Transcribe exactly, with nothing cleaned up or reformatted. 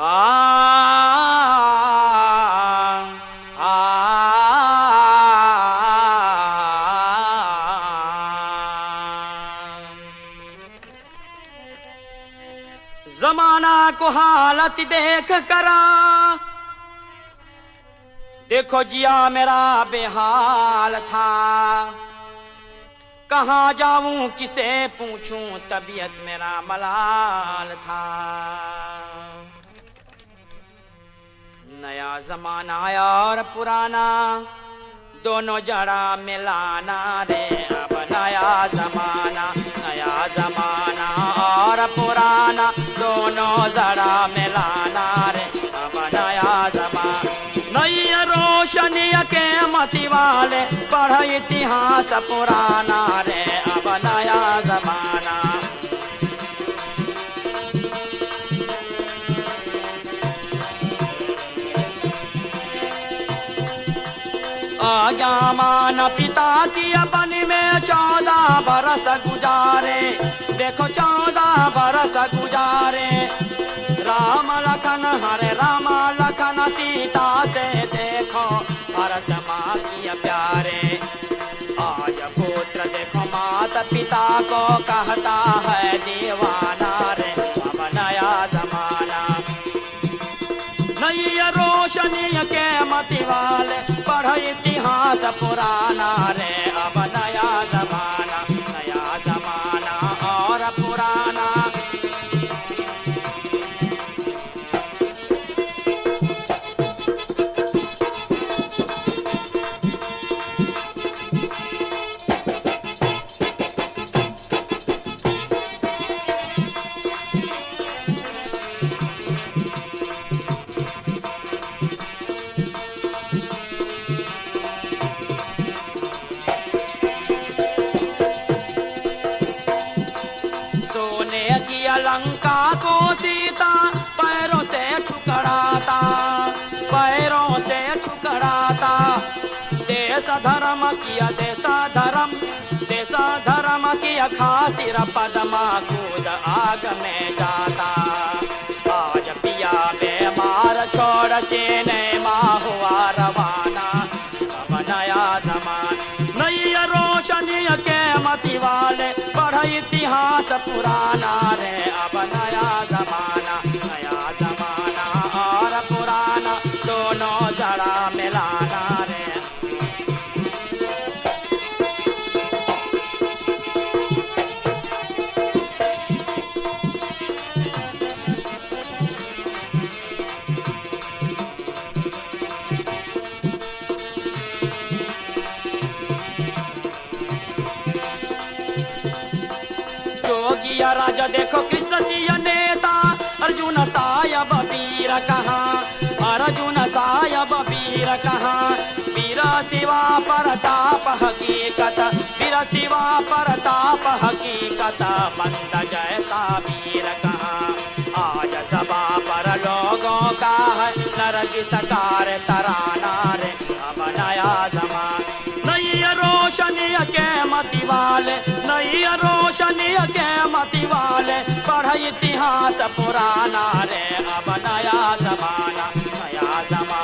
आ, आ, जमाना को हालत देख करा, देखो जिया मेरा बेहाल था। कहाँ जाऊं किसे पूछूं, तबीयत मेरा मलाल था। नया जमाना और पुराना, दोनों जरा मिलाना रे। अब नया जमाना, नया जमाना और पुराना, दोनों जरा मिलाना रे। अब नया जमाना, नई रोशनी के मत वाले, पढ़ इतिहास पुराना रे। अब नया जमाना। आज्ञा मान पिता की अपन में चौदह बरस गुजारे, देखो चौदह बरस गुजारे। राम लखन, हरे राम लखन सीता से देखो, भरत माँ की प्यारे। आज पुत्र देखो माता पिता को, कहता है दीवाना रे। अब नया जमाना, नई रोशनी के मत वाले, पढ़ इतिहास पुराना रे। अब नया जमाना, नया जमाना और पुराना। सोने की लंका को सीता पैरों से ठुकराता, पैरों से ठुकराता। देश धर्म की, देश धर्म, देश धर्म की खातिर पद्मा खुद आग में जाता। आज पिया बीमार छोड़ सिनेमा हुआ रवाना। अब नया जमाना, नई रोशनी के मत वाले, पढ़ इतिहास पुराना रे। अब नया जमाना, नया जमाना और पुराना, दोनों जरा मिलाना रे। जोगिया राजा देखो कृष्ण सिया नेता, अर्जुन सायब वीर कहाँ, अर्जुन सायब वीर कहाँ। वीर शिवा परताप हकीकत, वीर शिवा परताप हकीकत, बंद जैसा वीर कहाँ। आज सभा पर लोगों का है नरगिस कार तराना रे। अब नया जमाना, नई रोशनी के मत वाले, नई रोशनी के मत वाले, पढ़ इतिहास पुराना रे। अब नया जमाना, नया जमाना।